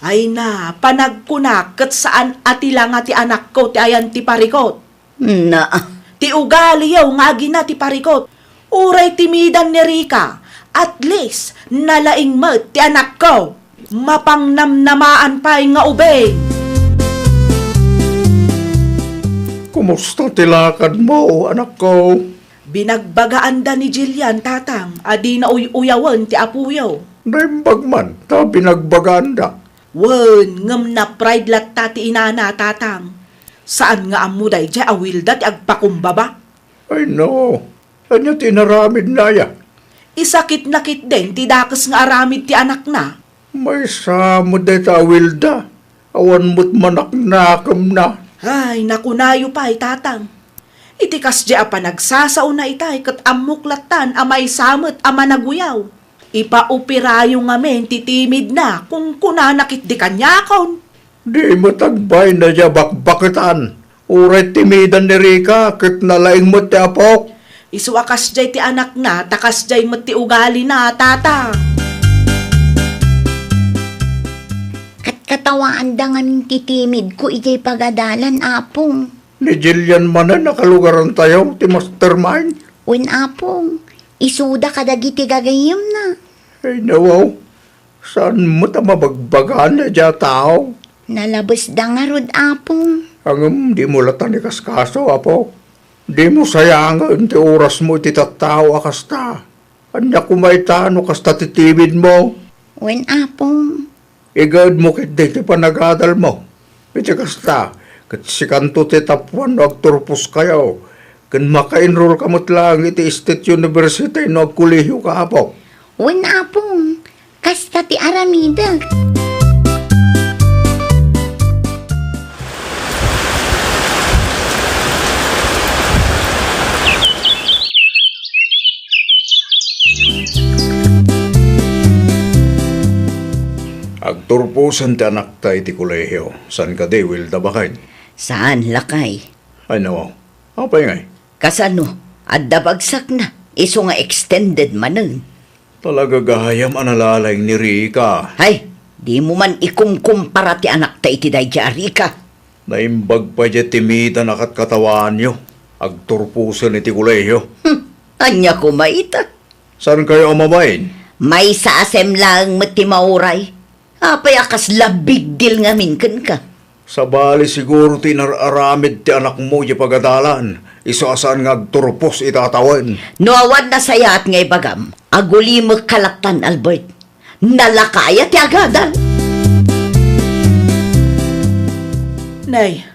Ay na, panagkunak ket saan a ti langa ti anakko ti ayan ti parikot. Na. Ti ugaliyo nga agina ti parikot. Uray timidan ni Rica, at least, nalaing met ti anakko. Mapangnamnamaan pay nga ubing. Kumusta ti lakadmo, anakko? Binagbagaanda ni Jillian, tatang, a dina uy-uyawen ti apoyo. Naimbag man ta binagbagaanda. Wen, ngem na-pride latta ti inana, tatang. Saan nga ammo daydiay a Wilda ti agpakumbaba? Ay, no. Ania ti inaramidna aya? Isakitna ketdin ti dakes nga aramid ti anakna. Maysa met dayta a Wilda. Awan met manaknakemna. Ay, nakunayo pay, Tatang. Iti kasdiay a panagsasaona itay ket ammok lattan a maysa met a managuyaw. Ipaoperayo ngamin ti timidna, kunkunana ketdi kaniakon. Di met agbayna diay bakbaketan. Uray timidan ni Rica ket nalaing met ti apok. Isu a kasdiay ti anakna, ta kasdiay met ti ugalina, Tata. Katkatawaanda ngamin ti timidko idiay pagadalan, Apong. Ni Jillian manen a kalugarantayo ti mastermind? Wen, Apong. Isuda kadagiti gagayyemna. Ay, nawaw. Saan met a mabagbagan daydiay a tao? Nalabesda ngarud, Apong. Ngem dimo lattan ikaskaso, Apo. Dimo sayangen ti orasmo iti tattao a kasta. Ania koma ita no kasta ti timidmo? Wen, Apong. Igaedmo ketdi ti panagadalmo. Iti kasta, ket sikanto ti tappuan no agturposkayo, ken maka-enrollka met laeng iti State University no agkolehioka, Apo. Wen, Apong, kasta ti aramidek. Agturposen ti anakta iti kolehio. Saan kadi, Wilda, baket? Saan, lakay. Ay, nawaw. Apay ngay? Kasano? Adda bagsakna. Isu nga extended manen. Talaga gayam a nalalaing ni Rica. Hay, dimo man ikumkumpara ti anakta iti daydiay a Rica. Naimbag pay diay timidan a katkatawaanyo. Agturposen iti kolehio. Hmm, ania koma ita? Saankayo a mabain? Maysa a sem laeng met ti mauray. Apay a kasla big deal ngamin kenka? Sabali siguro ti inar-aramid ti anakmo idiay pagadalan, isu a saan nga agturpos ita a tawen. No awan nasayaat nga ibagam, agulimekka lattan, Albert. Nalaka aya ti agadal? Nay,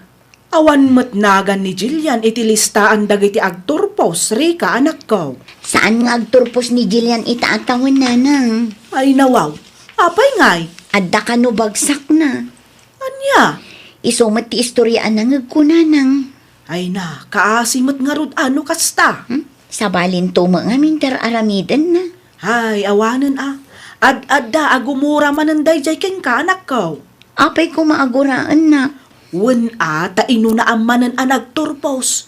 awan met nagan ni Jillian iti listaan dagiti agturpos, Rica, anakko. Saan nga agturpos ni Jillian ita a tawen, nanang? Ay, nawaw. Apay ngay? Adda kano bagsakna. Ania? Isu met ti istorya a nangegko, nanang. Ay na, kaasi met ngarud a no kasta. Hmm? Sabalinto met ngamin ti ar-aramidenna. Ay, awanen a. Ad-adda a gumura manen daydiay kenka, anakko. Apay koma a guraennak? Wen a, ta inunaam manen a nagturpos.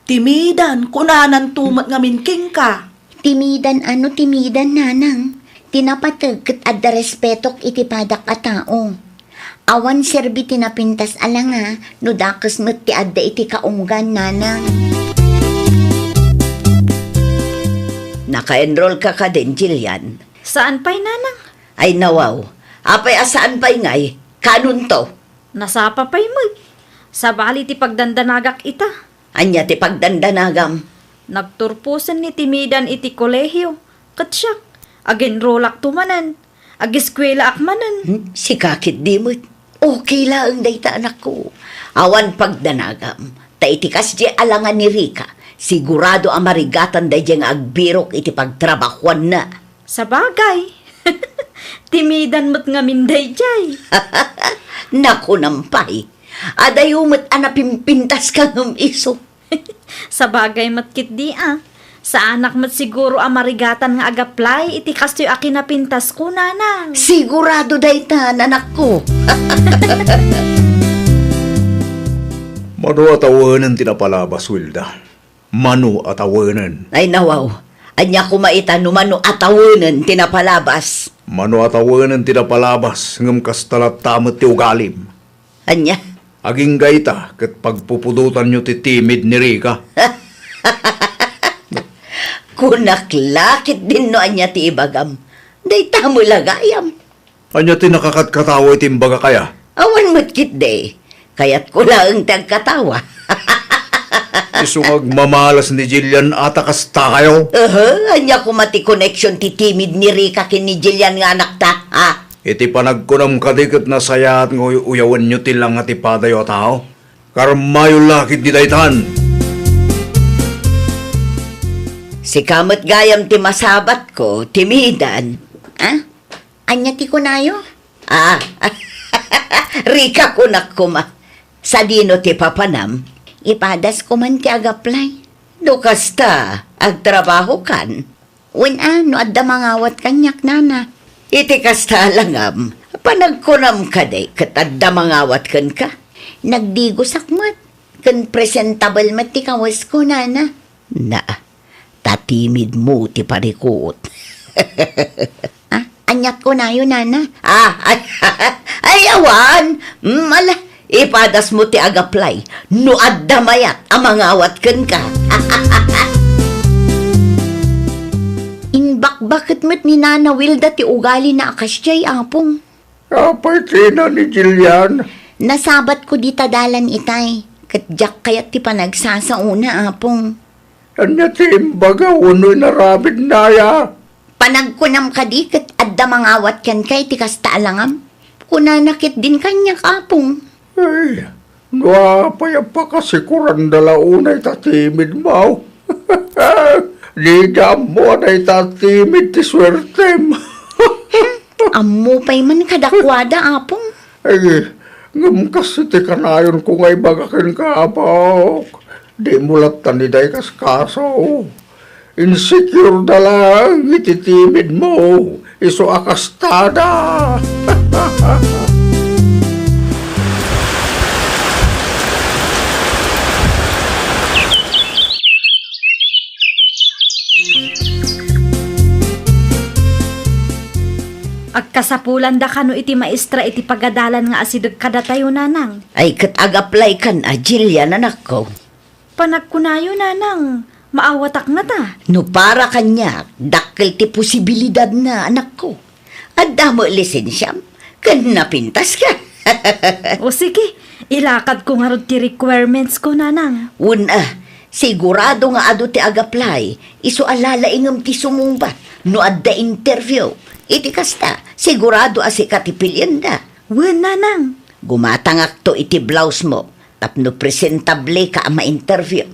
Timidan, kunananto met ngamin kenka. Timidan a no timidan, nanang. Ti napateg ket adda respetok iti padak a tao. Awan serbi ti napintas a langa no dakes met ti adda iti kaunggan, nanang. Naka-enrollka kadin, Jillian? Saan pay, nanang. Ay, nawaw. Apay a saan pay ngay? Kanonto? Nasapa pay met. Sabali ti pagdandanagak ita. Ania ti pagdandanagam? Nagturposen ni timidan iti kolehio. Ket siak, agenrolakto manen. Ageskuelaak manen. Hmm, sika ketdi met. Okay laeng dayta, anakko. Awan pagdanagam. Ta iti kasdiay a langa ni Rica, sigurado a marigatan daydiay nga agbirok iti pagtrabahoanna. Sabagay. Timidan met ngamin daydiay. Nakunam pay. Adayo met a napimpintaska ngem isu. Sabagay met ketdi a. Saanak met siguro a marigatan nga agaplay iti kastoy a kinapintasko, nanang. Sigurado dayta, anakko. Mano a tawenen ti napalabas, Wilda? Mano a tawenen? Ay, nawaw. Ania koma ita no mano a tawenen ti napalabas? Mano a tawenen ti napalabas, ngem kasta latta met ti ugalim. Ania? Agingga ita ket pagpupudotanyo ti timid ni Rica. Kunak la ketdin no ania ti ibagam. Dayta met la gayam. Ania ti nakakatkatawa iti imbagak aya? Awan met ketdi. Kayatko laeng ti agkatawa. Isu nga agmamalas ni Jillian a ta kastakayo? Aha, ania koma ti connection ti timid ni Rica ken ni Jillian nga anakta, ha? Iti panagkunam kadi ket nasayaat nga uy-uyawenyo ti langa ti padayo a tao? Karmayo la ketdi daytan. Sika met gayam ti masabatko, Timidan. Ah? Ania ti kunayo? Ah, Rika, kunak koma. Sadino ti papanam? Ipadas ko man ti ag-apply. No kasta, agtrabahokan? Wen a, no adda mangawat kaniak, nana. Iti kasta a langam, panagkunam kadi ket adda mangawat kenka? Nagdigosak met, ken presentable met ti kawesko, nana. Na, ta timidmo ti parikut. Ah, aniat kunayo, nana? Ah, ay, ay, awan. Mm, ala, ipadasmo ti ag-apply. No adda mayat a mangawat kenka. Imbakbaket met ni Nana Wilda ti ugalina a kasdiay, Apong. Apay tina ni Jillian? Nasabatko dita dalan itay, ket diak kayat ti panagsasaona, Apong. Ania ti imbaga wenno inaramidna aya? Panagkunam kadi ket adda mangawat kenka iti kasta a langam? Kunana ketdin kaniak, Apong. Ay, no apay a pakasikuranda la unay ta timidmo. Dida ammo a dayta a timid ti suertem. Ammo pay man kadakuada, Apong. Ay, ngem kas iti kanayonko nga ibaga kenka, Apok, dimo latta ni dayta ikaskaso. Insecure da laeng iti timidmo, isu a kastada. Agkasapulanda kano iti maestra iti pagadalan nga asideg kadatayo, nanang? Ay, ket ag-apply kan a, Jillian, anakko. Panagkunayo, nanang, maawatak ngata. No para kaniak, dakkel ti posibilidadna, anakko. Adda met lisensiam, ken napintaska. O sige, ilakadko ngarud ti requirements ko, nanang. Wen a, sigurado nga adu ti ag-apply, isu a lalaingem ti sumungbat no adda interview. Iti kasta, sigurado a sika ti pilienda. Wen, nanang. Gumatangakto iti blouse mo, tapno presentable ka a ma-interview.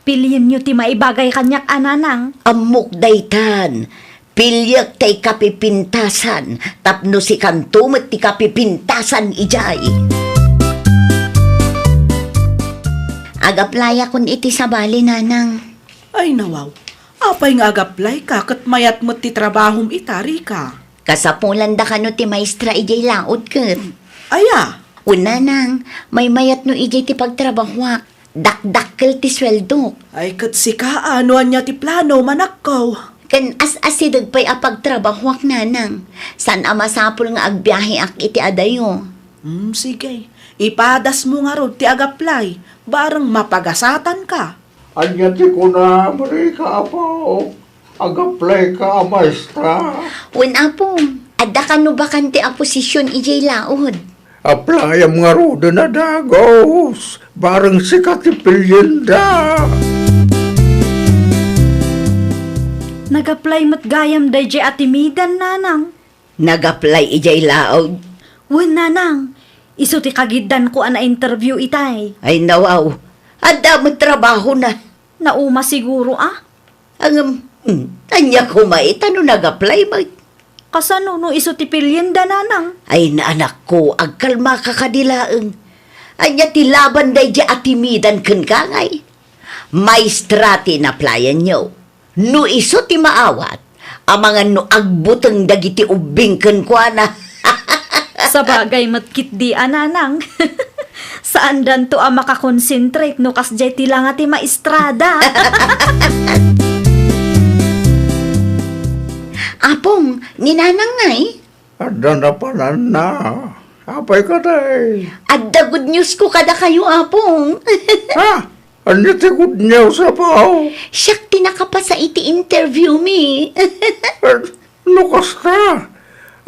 Pilienyo ti maibagay kaniak a, nanang. Ammok daytan. Piliek ti ikapipintasan, tapno sikanto met ti kapipintasan idiay. Ag-applyakon iti sabali, nanang. Ay, nawaw. Apay nga ag-apply ka ket mayat met ti trabahom ita, Rika? Kasapulanda kano ti maestra idiay laod ket. Aya? Wen, nanang, maymayat no idiay ti pagtrabahoak. Dakdakkel ti sueldok. Ay, ket sika a, no ania ti plano, manakko? Ken as-asideg pay a pagtrabahoak, nanang. Saan a masapul nga agbiaheak iti adayo. Hmm, sige. Ipadasmo ngarud ti ag-apply, bareng mapagasatanka. Ania ti kunam, Rika, apo? Ag-apply ka a maestra? Wen, Apong. Adda kano bakante a position idiay laod? Applyam ngaruden a dagus, bareng sika ti pilienda. Nag-apply met gayam daydiay a timidan, nanang. Nag-apply idiay laod? Wen, nanang. Isu ti kagiddanko a na-interview itay. Ay, nawaw. Adda met trabahona. Nauma siguro, a? Ngem, hmm, ania koma ita no nag-apply met? Kasano no isu ti pilienda, nanang? Ay, anakko, agkalmaka kadi laeng. Ania ti laban daydiay a timidan kenka ngay? Maestra ti in-applyanyo. No isu ti maawat, amangan no agbuteng dagiti ubbing kenkuana. Sabagay met ketdi a, nanang. Saandanto a makakonsentrate no kasdiay ti langa ti maestrada. Apong, ni nanang ngay? Adda napananna. Apay kadi? Adda good news ko kadakayo, Apong. Ha? Ania ti good news, apo? Siak ti nakapasa iti interview mi. Eh, no kasta,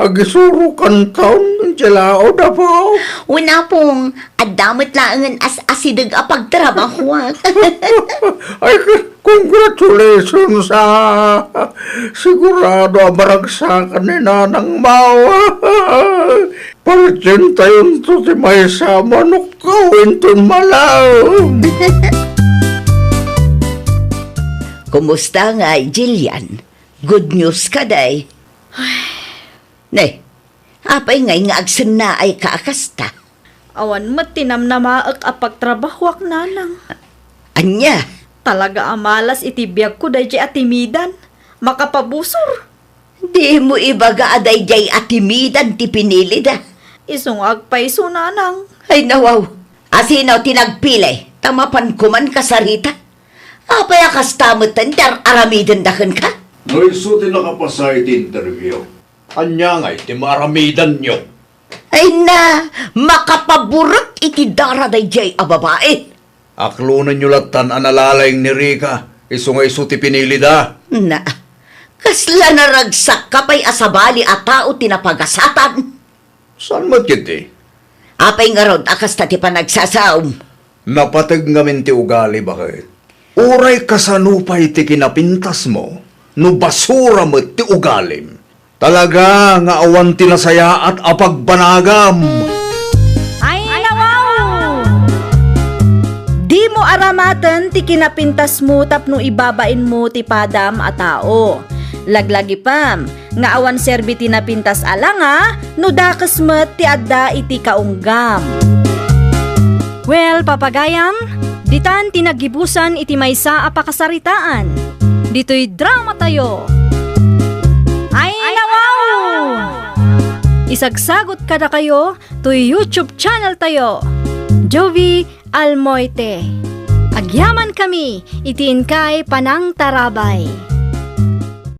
agisurokanton idiay laod, apo? Wen, Apong, adda met laengen as-asideg a pagtrabahoak. Ay, c-, congratulations, ah. Sigurado a maragsakan ni nanang mo. Partientayonto ti maysa a manukkaw inton malaem. Kumusta ngay, Jillian? Good news kadi? Ne, apay ngay nga agsennaayka a kasta? Awan met ti namnamaek a pagtrabahoak, nanang. Ania? Talaga a malas iti biagko daydiay a timidan. Makapabusor. Dimo ibaga a daydiay a timidan ti pinilida. Isu nga agpayso, nanang. Ay, nawaw. Asino ti nagpili? Ta mapanko man kasarita. Apay a kasta met ti ar-aramidenda kenka? No isu ti nakapasaay iti interview. Ania ngay ti maaramidanyo? Ay na, makapaburek iti dara daydiay a babai. Aklonenyo lattan a nalalaing ni Rica, isu nga isu ti pinilida. Na, kasla naragsakka pay a sabali a tao ti napagasatan. Saan met ketdi? Apay ngarud a kasta ti panagsasaom? Napateg ngamin ti ugali, baket. Uray kasano pay ti kinapintasmo, no basura met ti ugalim. Talaga nga awan ti nasayaat a pagbanagam. Ay, nawaw! Dimo aramaten ti kinapintasmo tapno ibabainmo ti padam a tao. Laglagipem nga awan serbi ti napintas a langa no dakes met ti adda iti kaunggam. Well, papagayam, ditan ti naggibusan iti maysa a pakasaritaan. Ditoy dramatayo. Ay, nawaw! Isagsagut kadakayo toy YouTube channel tayo, Jovie Almoite. Agyamankami iti inkay panangtarabay.